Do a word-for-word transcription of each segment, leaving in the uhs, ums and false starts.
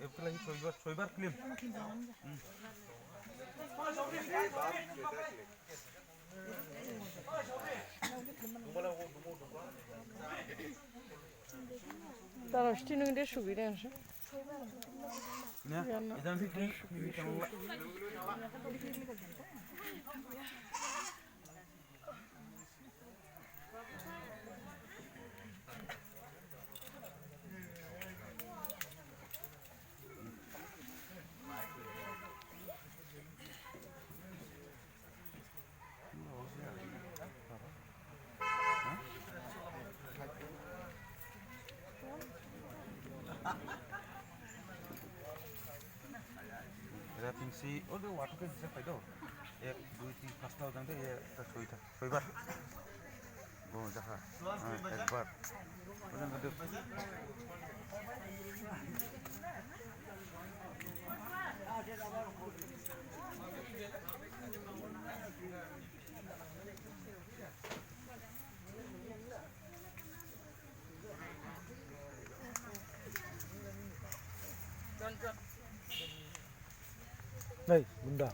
Ebkhlai soibar, soibar film. Tara siti nung de sugi de ansa. Ya, idan siti sugi. Era pinsi, o de watu ke hisa phaido. Ek, dui, tin, pasta ojang de, ye, ta soita, soibar. Go, jaha. Ah, ekbar. Ojang de. Nei, gunda.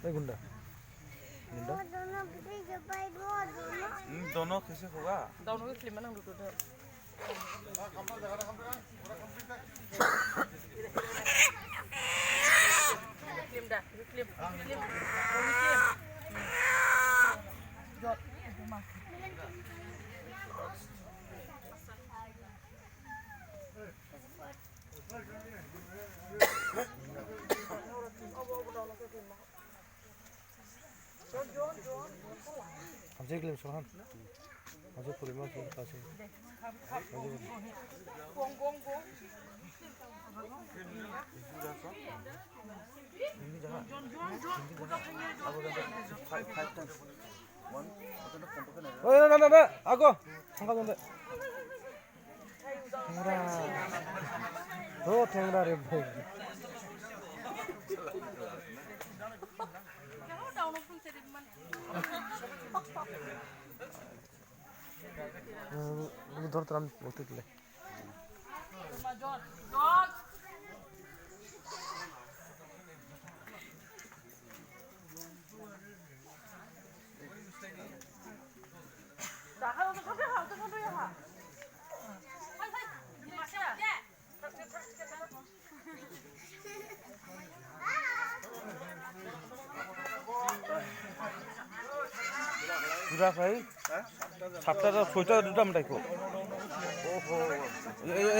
Nei, gunda. Gunda. Hmm, dono kaise hoga? Dono ke film nang dudu de. Film da, film, film, film. Hamsi glim sohan. Hamsi purima pun kasi. Oi, na, na, na, na, ako. Thangka jande. Thengra. To thengra re bhai. Hmm, ini dhor teram bukti tule. Pura khai. Satta da soita duta mataikho. Oho.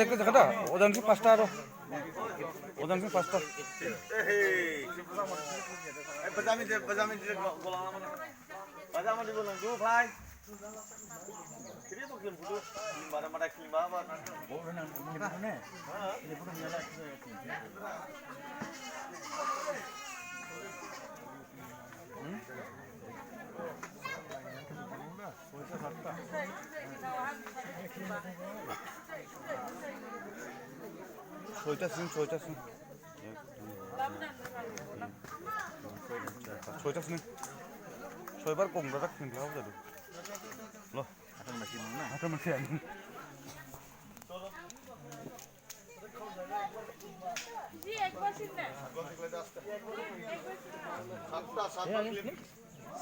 Ek jagah da. Ojang si pasta aro. Ojang si pasta. Ei, pajami de, pajami de, gola mana? Pajama di bolang tu, bhai. Kiri bo kilim budu. Kilim bara mada kilim bara. Bo nang kilim budu ne. Kilim budu ne la. Hmm? Soita sing, soita sing. Soita sini. Soibar kong dadak sini lah udah tuh. Loh, atau masih mana? Atau masih ada.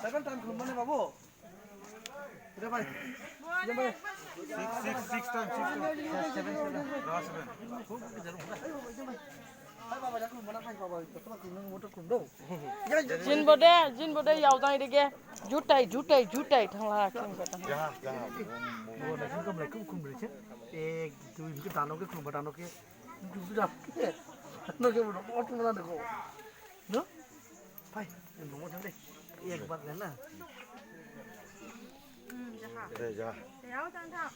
Seven time khulum mane babu. Udah, bhai. Udah, bhai. Six, six, six time, six time. Seven, seven. Last seven. Hai, baba, dah khulum mana, hai, baba. Betul, khulum, motor khulum, do. Jin bode, jin bode, yao dang ide ge. Jutai, jutai, jutai, thangla, khulum, thangla. Jaha, jaha. Bo, dah khulum, khulum, khulum, khulum. Ek, dui, khulum, dano ke, khulum, dano ke. Khulum, khulum, dano ke, bo, khulum, dano ke. No? Phai, nunggu thang de. Ek bar le na. Hmm, jaha. De, jaha. Yao, thang, thang.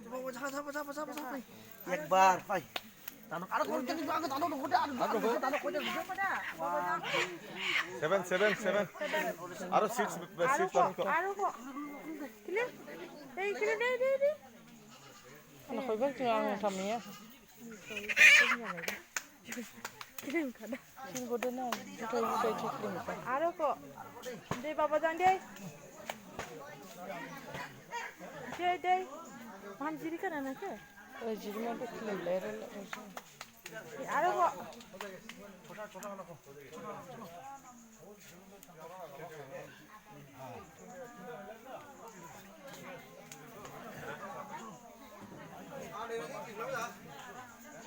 Jaha, jaha, jaha, jaha, jaha, phai. Ek bar, phai. Tano, aro koi tano, aro koi tano, aro koi tano, aro koi tano. Seven, seven, seven. Aro six, six. Aro ko, aro ko. Kile? Ei, kile, de, de, de. Ano koi bar tino ang thamiya. Aro ko. De baba jang de. Dei, dei. Maham jiri kana na khe? O, jiri ma de khlim lai ra la. Aro bo.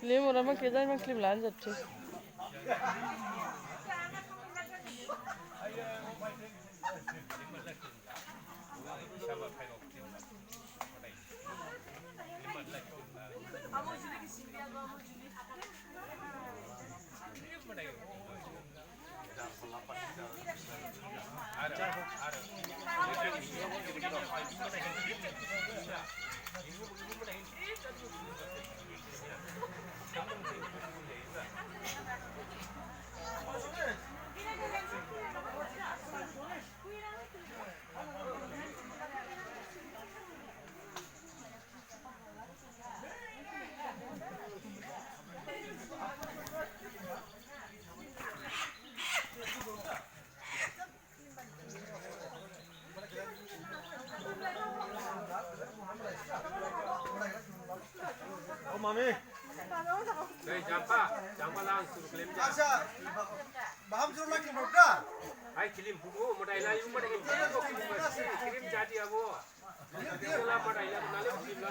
Khlim ora ma khe jai ma khlim lan jat thi. O mami. Dei, jampa, jampa lang, suru khlim ja. Asa, baham suru lang khlim da. Hai khlim phudu, madai la, yu madai khlim, khlim jadi abo. Khlim la madai la, nale khlim la.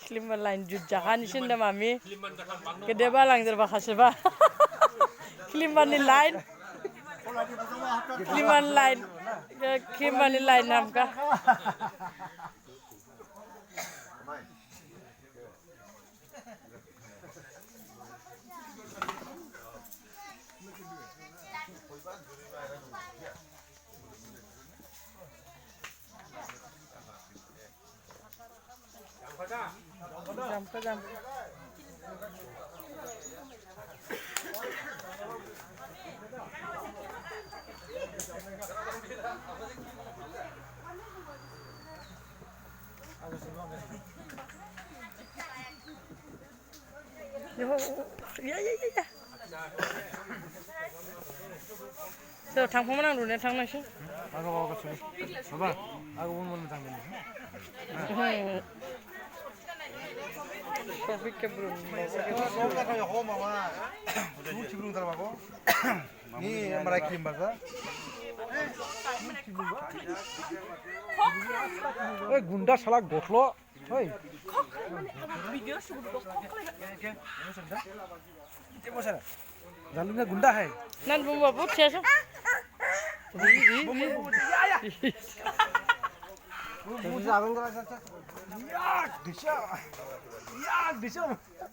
Khlimba line jut jaga ni sin da mami. Gedeba lang jer ba khasiba. Khlimba ni line. Khlimba ni line. Khlimba ni line namka. Jam kha, jam. Yo, ya, ya, ya, ya. So, thangphama nang rune thang nang si. Aga bawa ka suri. Baba, aga bun bun thang nang si. Hmm. Traffic ke bun. Baba ka yo ho mama. Lu chibrung tar babo. Ni marai krim baza. Oi, gunda sala gotlo. Hoi. Jalung ka gunda hai. Nan bumbu abu thiya sa. Ya, disha. Ya, disha.